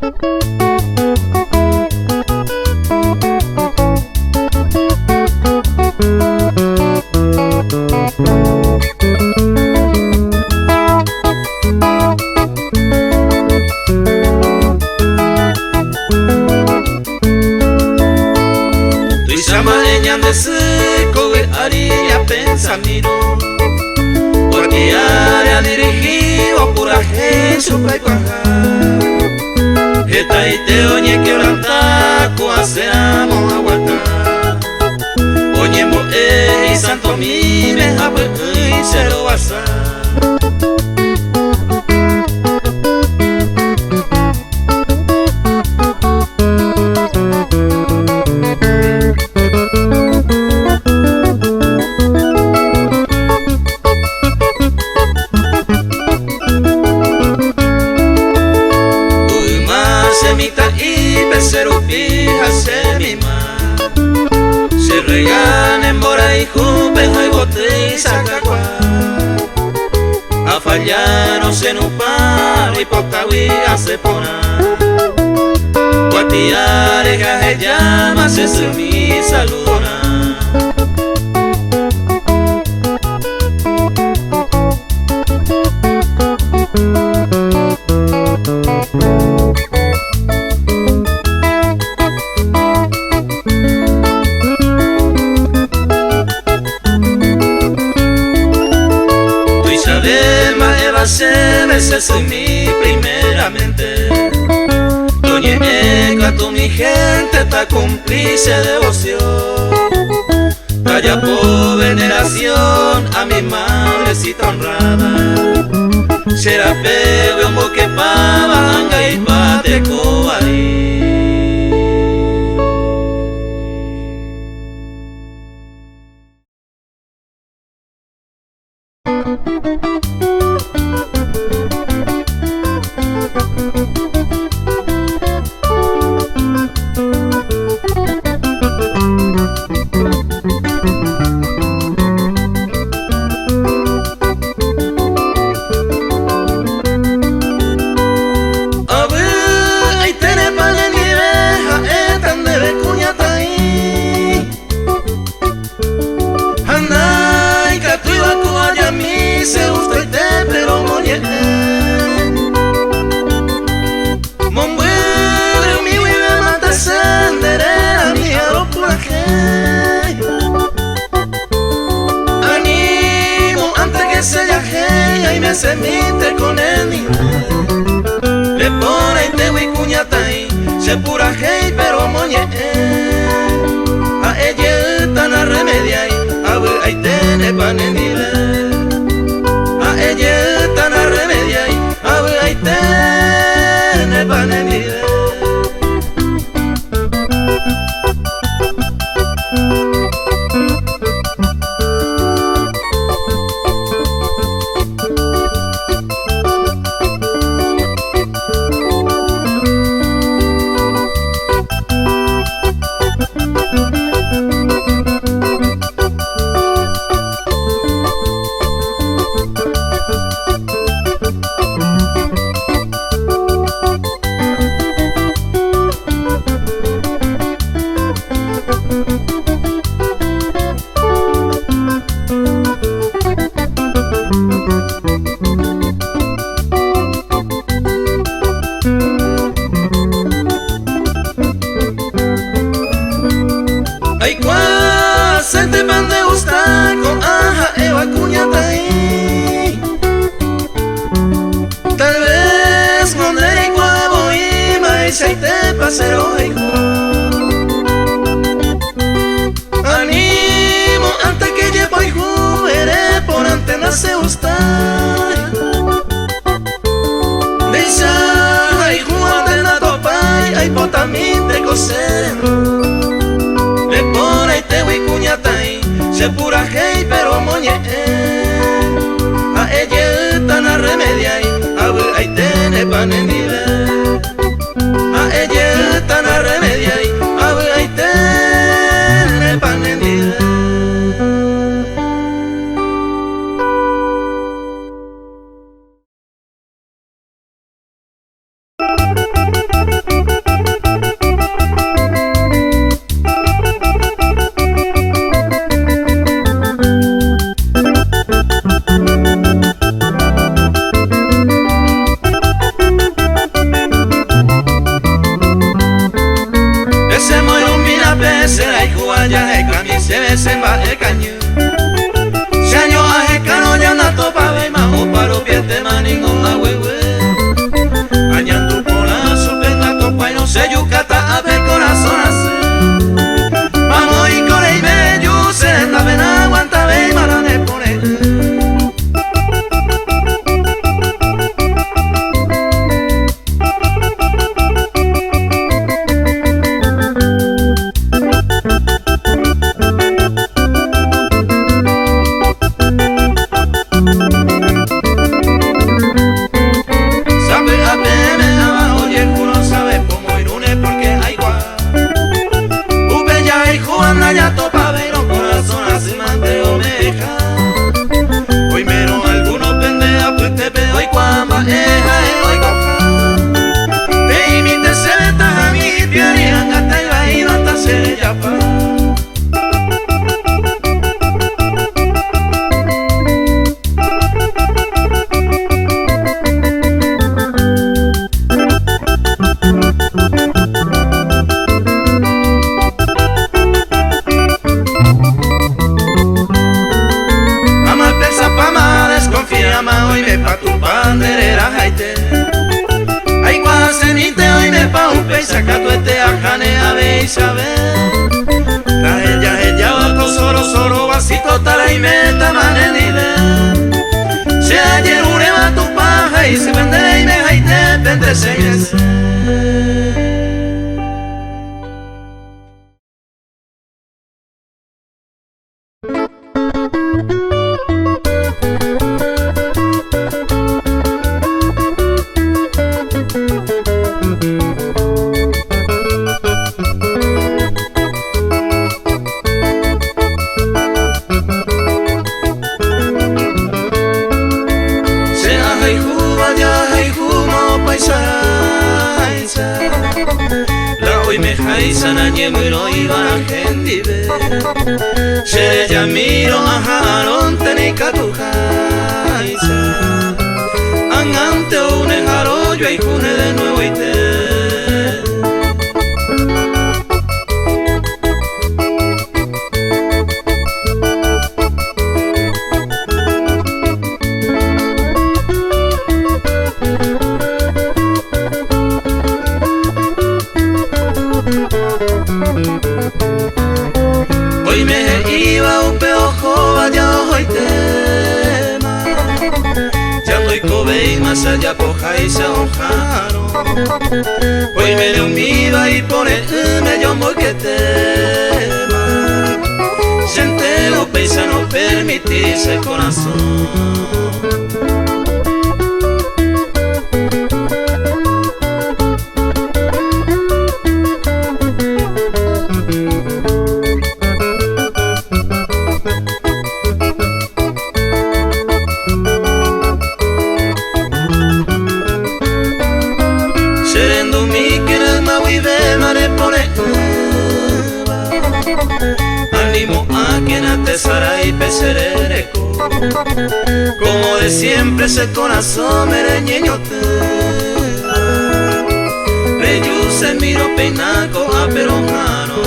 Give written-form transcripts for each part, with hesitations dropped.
Tuicha mba'e ñande sy ko vy'ári ñapensamírõ, Kuatiáre adirihívo purahéi chupe kuaha. Hetaite oñequebranta ko'ãséramo aguata, Oñembo'e isantomíme ha py'ỹi che rovasa. Yma che mitã'ípe che rupi ha che mima, Che regane mborayhúpe ha yvotýicha kakuaa. Afallárõ che nupã roipotágui asẽ porã. Kuatiáre jahejáma che symi saludorã. Tuichave mba'éva chéve che symi primeramente Toñe'ẽ katu mi gente takumpli che devoción Tajapo veneración a mi madrecita honrada Che rapégui ombokepáva angaipa teko vai. Avy'aiterepa nendive ha'éta ndéve kuñataĩ. Ha ndaikatúiva ko ajami che gustoite péro moñe'ẽ. Mombyry umi guive mante che nde rérami aropurahéi. Animo ante que che jahéi aimesemínte ko nendive. Neporãitégui kuñataĩ che purahéi péro moñe'ẽ. Ha'e jeýta narremediái avy'aiténepa nendive. Ha'e jeýta narremediái avy'aiténepa nendive. Aikuaaséntepa ndegusta ko'ã ha'éva kuñataĩ. Tal vez no ndereikuaa voi mba'eichaitépa che rohayhu. Animo ante que jepoyhu ere porãnte ndachegustái. Ndéicha hayhu ande ndatopái aipotamínte ko che rendu. Neporãitégui kuñataĩ che purahéi péro moñe'ẽ. Ha'e jeýta narremediái avy'aiténepa nendive. Ha'e jeýta narremediái avy'aiténepa nendive. Oimeháicha nañemyrõiva hendive. Che rejamírõ aha'arõnte neikatuháicha. Ág̃ante oúne ha rojoaihúne de nuevoite. Oime he'íva upe ohóva ja ohoitéma, ja ndoikovéima che ajapoháicha oha'arõ. Oimérõ umíva ipore'ỹme jomboyketéma, chénte upéicha nopermiti che korasõ. Che rendumi yma guivéma repore'ỹva, animo'ãkena tesaráipe che rereko, como de siempre che korasõme reñeñotỹva, rejusemírõ péina ko'ápe roha'arõ.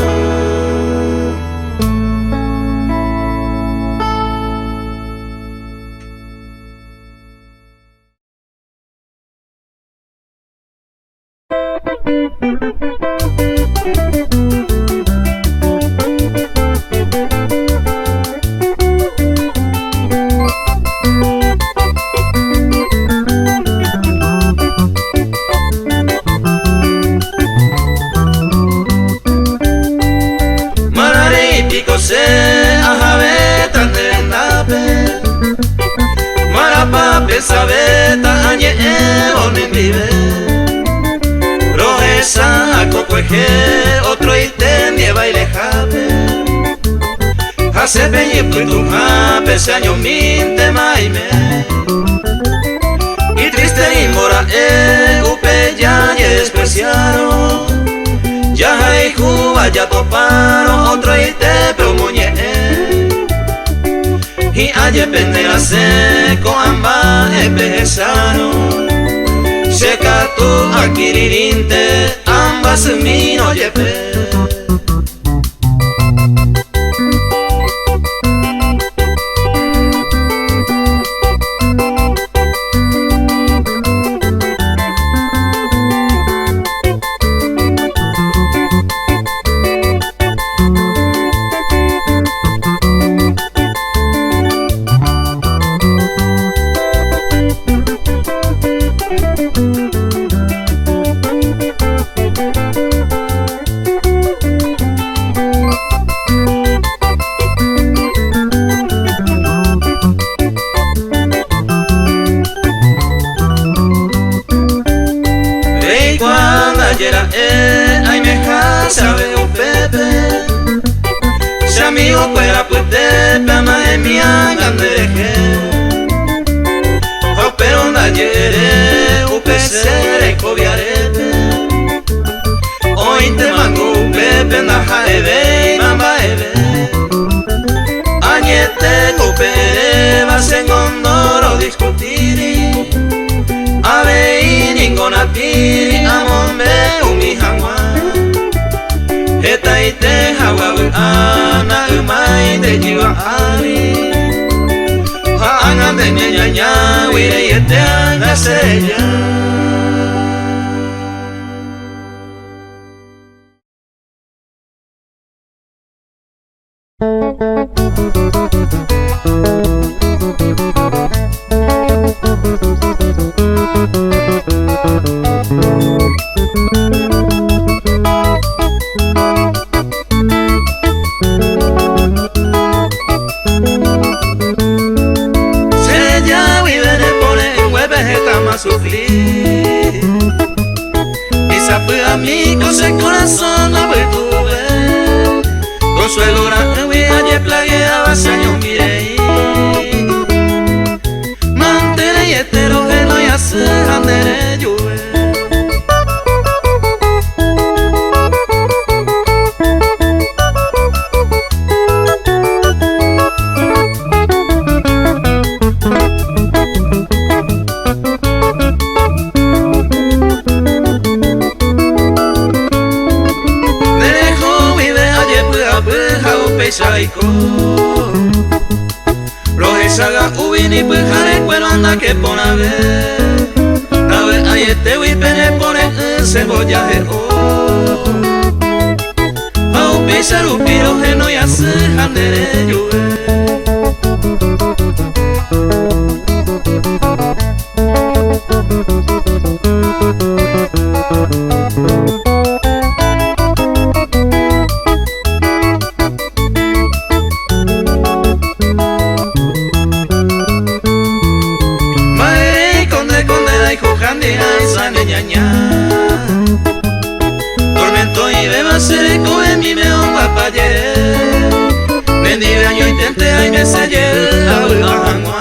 Mararei piko che ahavéta nde rendápe, marapa apensavéta añe'ẽvo nendive. Rohecha akokuehe otroite ndie bailehápe, ha che peñepytũhápe che añomíntema aime. Itriste nimbora'e upe jajedespreciárõ, jahayhúva jatopárõ otroitépe omoñe'ẽ. Hi'ã jepe nerasẽ ko'ã mba'e pehechárõ, che katu akirirĩnte ambasymírõ jepe. Reikuaa ndaje ra'e aimeha chave upépe, che amigo-kuéra apytépe ama'ẽmi anga nderehe. Ha upérõ ndaje ere upe che rekoviarépe, oĩntemango upépe ndaha'evéima mba'eve. Añete ko upe eréva chéngo ndorodiskutiri, avei ningo natĩri amombe'umi hag̃ua. Hetaite hag̃ua vy'a na ymái nde jyva ári, ha ág̃a nde ñeñañágui reiete ág̃a che reja. Che ja guive ne pore'ỹnguépe hetama sufrí. Isapy'ami ko che korasõ ndapytuve. Consuelo ra'ỹgui ajeplageáva che añomi rei. Manterei rohenói asy ha nde rejuve. aiko. Rohechaga'úgui ni pyharekuéra andake porãve. Ndavy'aietégui pene pore'ỹ che mbojahe'o. Ha upéicha rupi rohenói asy ha nde rejuve. Mba'éiko nde ko nde rayhuha nde ra'ysa ne ñaña. Tormento ivéva che rekovemíme oguapa jere. Nendive añoiténte aimese jey avy'a hag̃ua.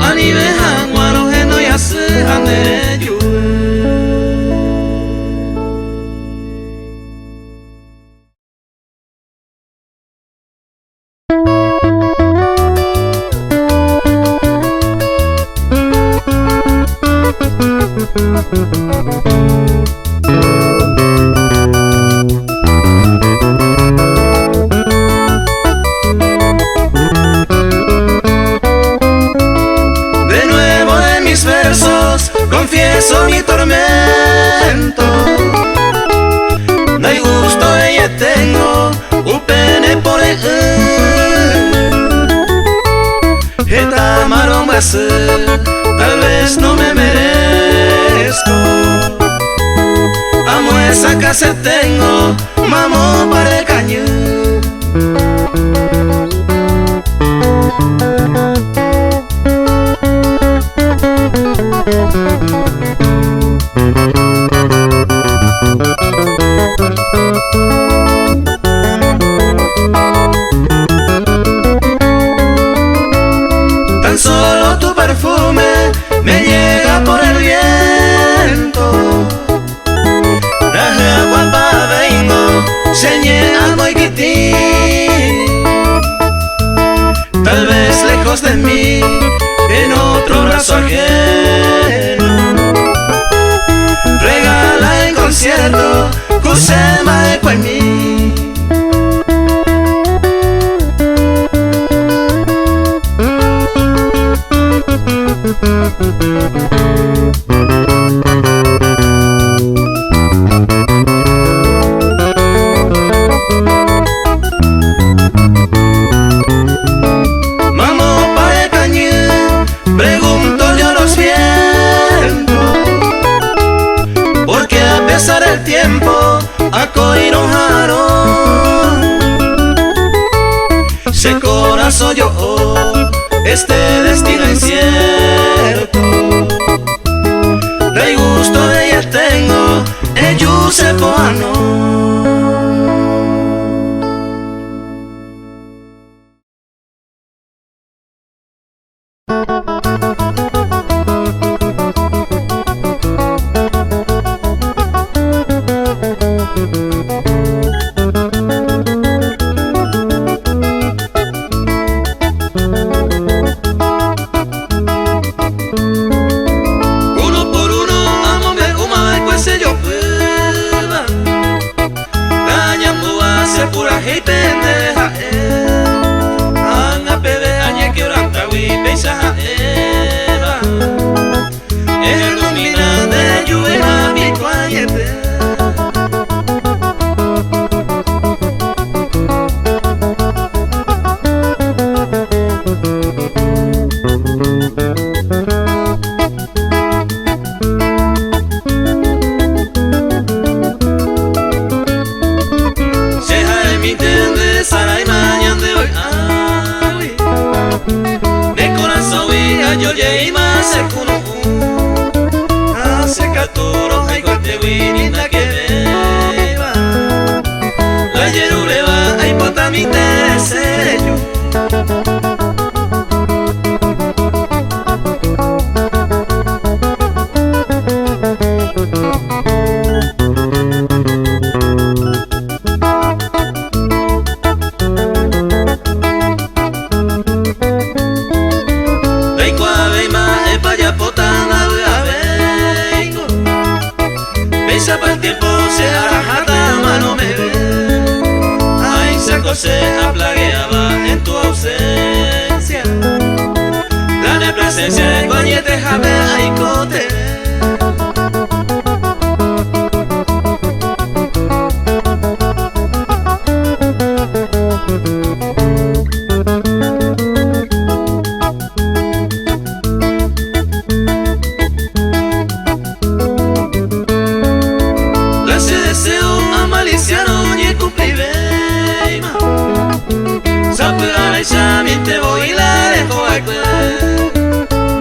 Anive hag̃ua rohenói asy ha nde rejuve. De nuevo en mis versos confieso mi tormento. No hay gusto ella tengo upene por el Heta marombyasy tal vez no me merezco. Amo esa casa tengo mamo para el caño. Tan solo tu perfume me llega por el viento. Nahaguapavéingo che ñe'ã moikytĩ. Tal vez lejos de mí, en otro brazo ajeno. Regala el concierto, Kusema ekuemi. Mamo pare cañy, pregunto yo a los vientos, porque a pesar del tiempo akói roha'arõ. Che korasõ ojo'o este destino incierto. Rey gusto de ella tengo, eju che pohano. Uno por uno amombe'úma va'ekue che jopýva. Tañambúva che purahéi pende ha'e. Ág̃a peve añequebrantagui péicha ha'éva. Ehendumína nde juveha piko añete. Che ha'emínte nde saráima ñande vy'águi. Ne korasõgui ajojeíma che kunu'ũ. Ha che katu rohayhuetégui ni ndakevéiva. La jeruréva aipotamínte che reju. Ndaikuaavéima mba'épa japóta ndavy'avéingo. Péichapa el tiempo che araháta amano meve. Se aplagueaba en tu ausencia. La de presencia en Guañete Jabe Aicote. Ese deseo amaliciaron y cumplí. Sapuraraicha te voy la dejo aquí.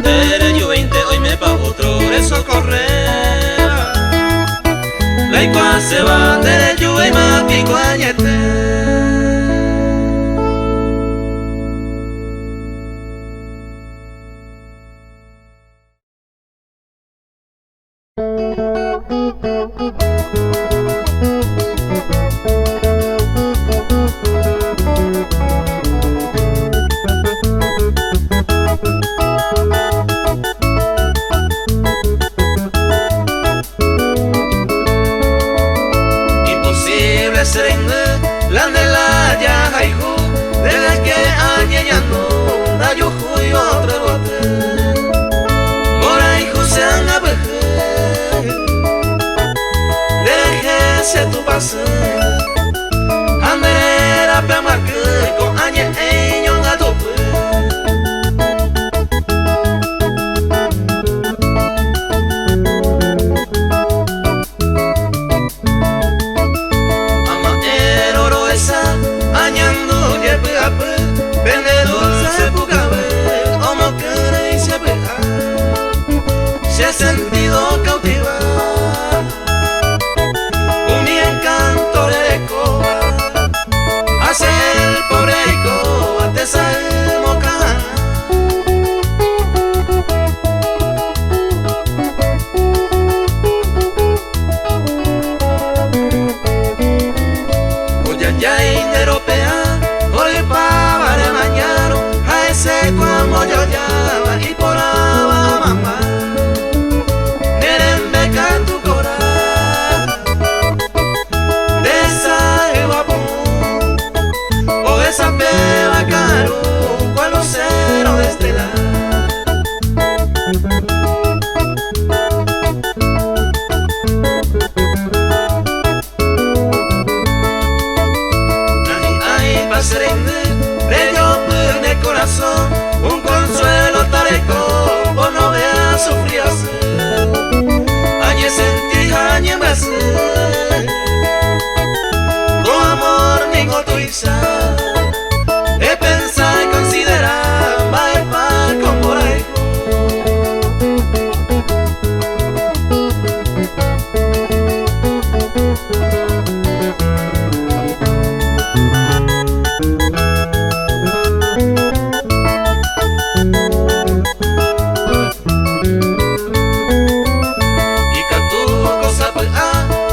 Derecho 20 hoy me pago otro eso correr. La icua se va derecho y más pico añete. Imposible ser la de la ya hijo, desde que añeñando da yo otro bote. Mora hijo se han déjese tu pase. Anderera pe marque con añe eño gato. Ama eroro esa añando yepe ape pende dulce pucabe omo quere y se pega. Se ha sentido cautiva. Un encanto de coba hace el pobre coba te moca. Oya inderopea ore pa de mañana a ese cuamo yo llama y por aba mamá. Nerembe cantu cora de esa guapo o esa peba caro cual lucero de estela. Nani ay pasrende bello de corazón un consuelo tareco o no vea sufrirse. Añe sentí añe más con amor ningo tuisa. He pensado y considerar va el par con por ahí. Y que tu cosa pues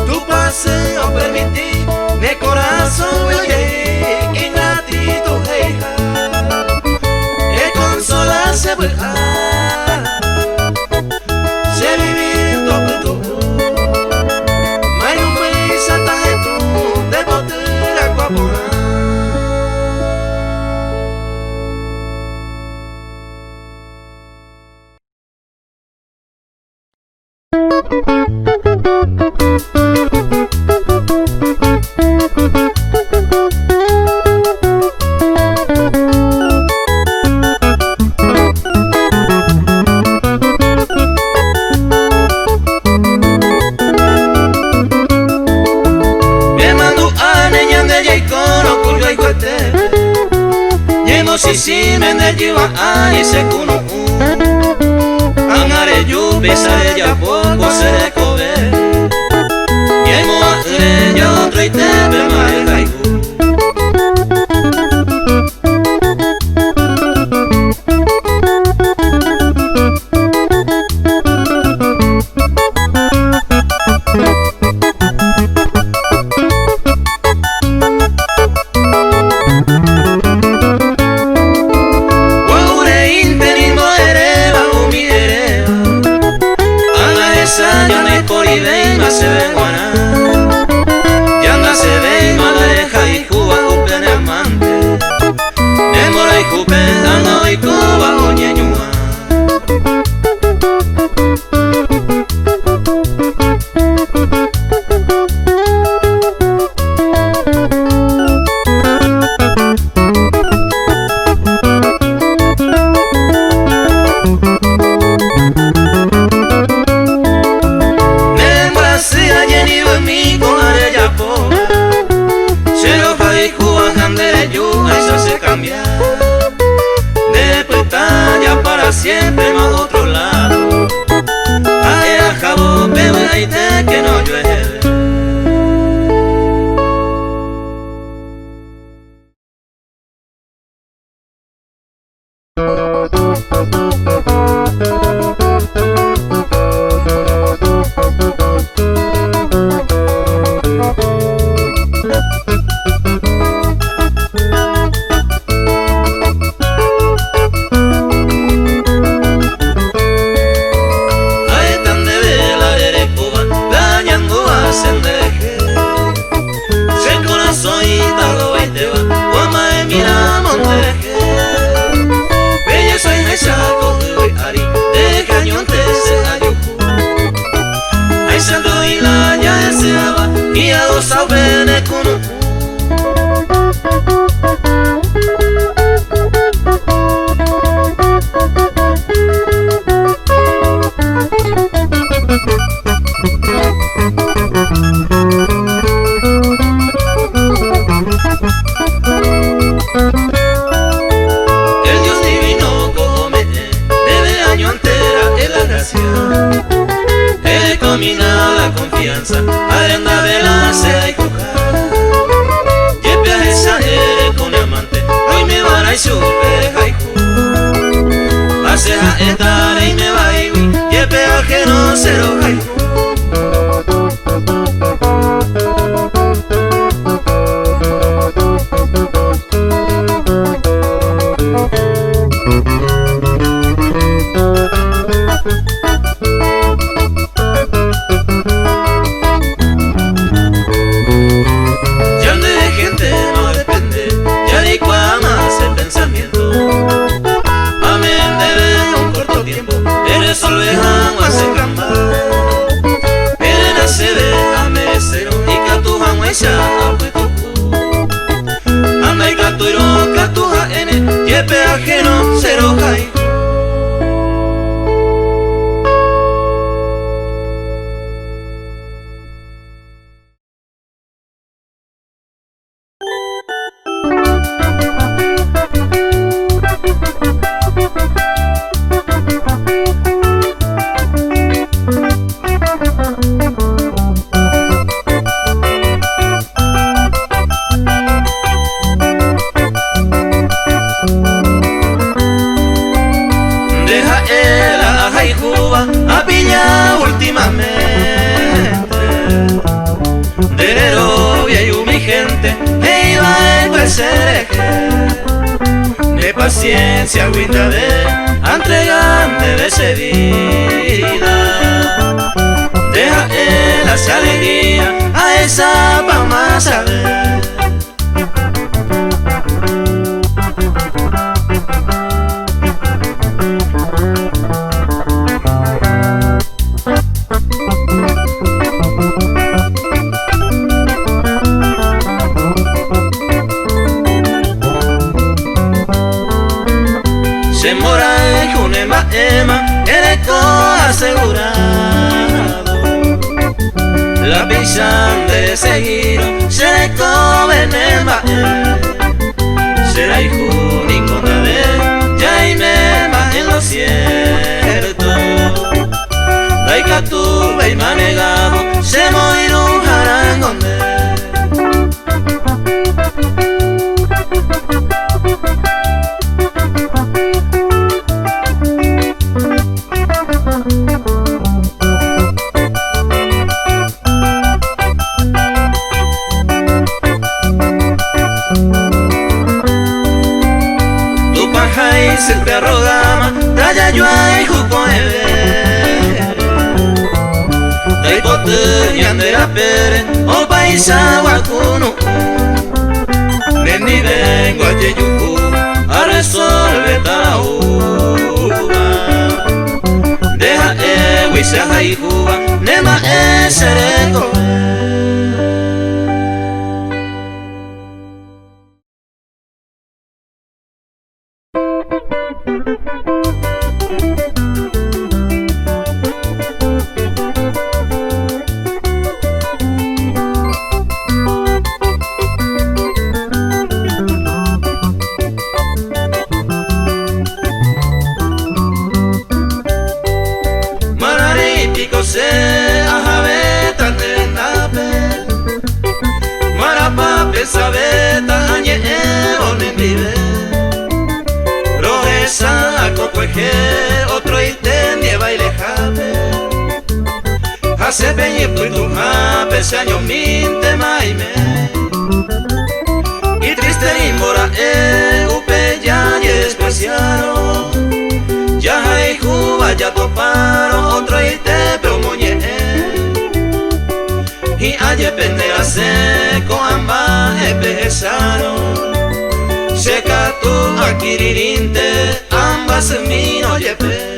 tu paseo permití mi corazón oye ingratitud hija. E consolarse pues se vivir todo Mayo me salta tu de poder acuapora. Me mando a niña de Jacono culga y cuete. Ñemo si si me de lleva a y se cuno. Angare yu besare ya poco se kobe. Ñemo a ya otro y te pe mae raigu. Guaure interino ereba umi ereba. Anga esa yo no por y ven se ven guaná. Yanga se ven mala deja y cuba upene ama. Ambosauvene kunu'ũ. El Dios divino come debe año entera en la gracia. Él camina la confianza, arenda de la sea y coja. Yepe a esa con amante, hoy me van a super haiku. Hace a estar y me va y yepe ajeno cero haiku. Ya de gente no depende, ya ni más el pensamiento. Amén debe un corto tiempo, eres solo agua se gamba. Era se ve amesero y catu hanguecha Anda y catuiro catuja n, yepe ajeno cero jai. Deja el aja y juba a pilla últimamente. De Nerovia y mi gente, e iba el De paciencia, guinda de entregante de ese vida. Deja el hacia alegría a esa pa' más saber. Se mora junema ema, ereco asegurado. La pisan de seguir, se venema Será hijo ninguna de, ya y mema en lo cierto. Daika tuve y manegado, se moiró un jarangón Tu paja y el perro gama, talla yo ay juco Taipote ñandera pere, o paisa guacuno. Neni vengo a Yeyuku a resolver tauba. Deja e wisa y nema e sereko. Otro intendie baile jape. Hace peñi puituja pese año minte maime. Y triste y mora e upe ya y despreciaron. Ya hay juba ya toparon otro y te promoñe. Y aye pendera seco amba empezaron. Seca tu akiririnte ambas mino yepe.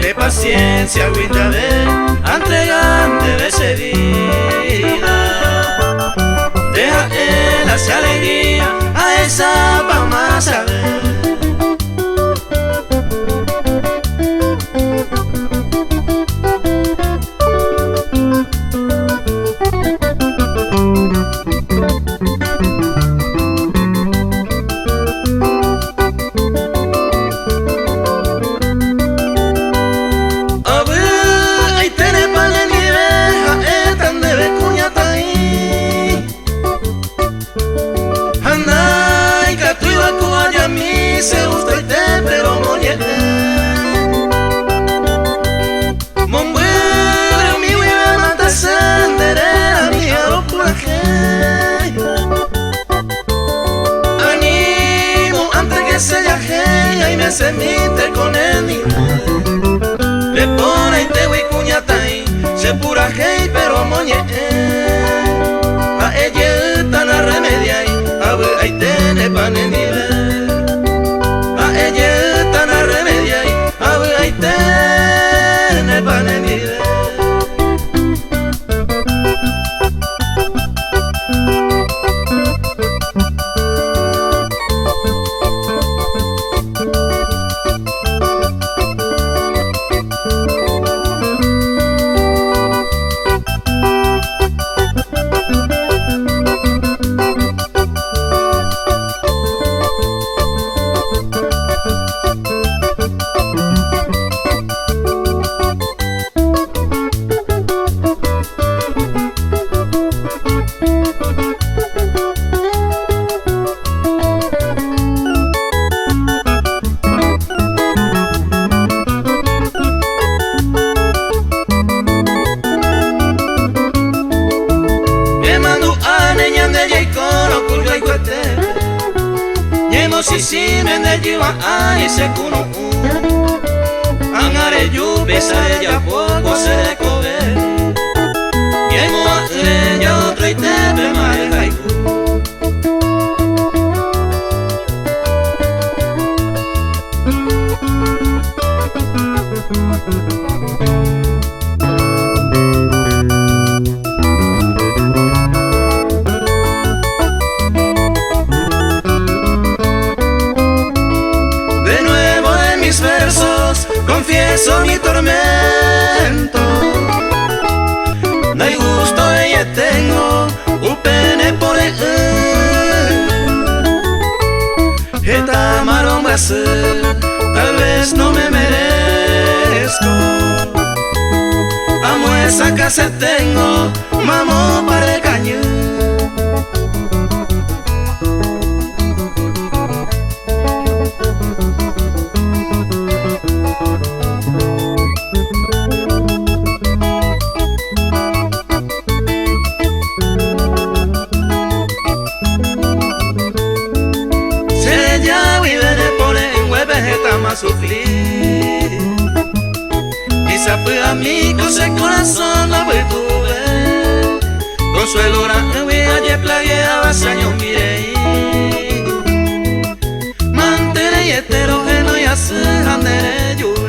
Ne paciencia guindave entregante de vida. Deja él hacia alegría a esa pa' más saber. Se mite con el le pone y te cuñata y se pura hey pero moñe a ella tan a remedia y a ver ahí tiene pan en nivel a ella tan a remedia y a ver ahí tiene pan en nivel. Si me lleva a ese cuno angare yu besare ya poco se cobe yemo a ya otro y te pe mare haiku. Confieso mi tormento, no hay gusto ella tengo, upene por el tal vez no me merezco. Amo esa casa tengo, mamo para el cañón. Sufrir quizá fue a mí con ese corazón la tuve consuelo la ayer plagueaba años miré mantere y heterogeno y hace andere lluve.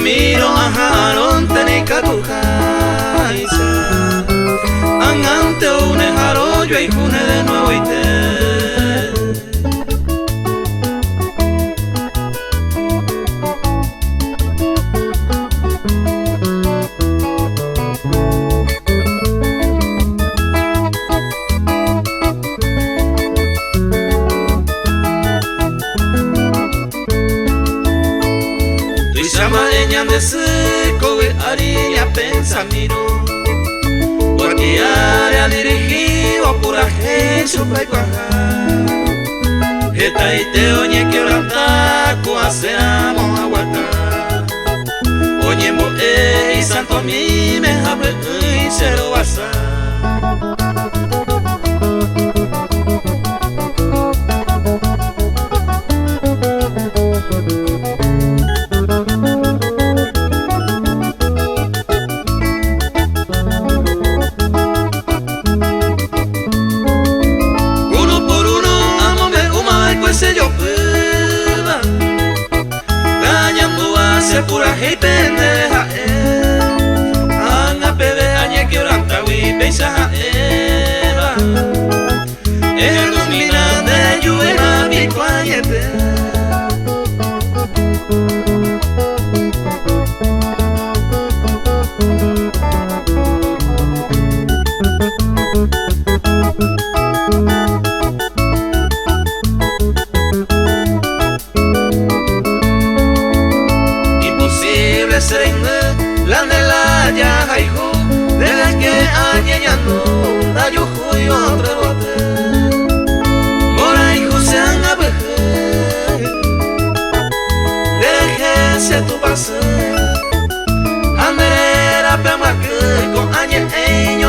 Miro ajaron tenika tu jaisa angante Rojoaihúne de nuevoite. Tuicha mba'e ñande sy ko vy'ári ñapensamírõ, Kuatiáre adirihívo purahéi chupe aikuaaha. Hetaite oñequebranta ko asẽramo aguata, Oñembo'e isantomíme ha py'ỹi che rovasa. Uno por uno amombe'úmava'ekue che jopýva, la añandúva che purahéi pende ha'e, ág̃a peve añequebrantágui péicha ha'éva. Ehendumína nde juvéma piko añete. Imposible che reindy la nde laya hayhu Desde que añeñandu ndajuhúi otro yvoty Mborayhu che angapyhy Nderehe che tupãsy Ha nde rérape amyakỹ ko'ã ñe'ẽ.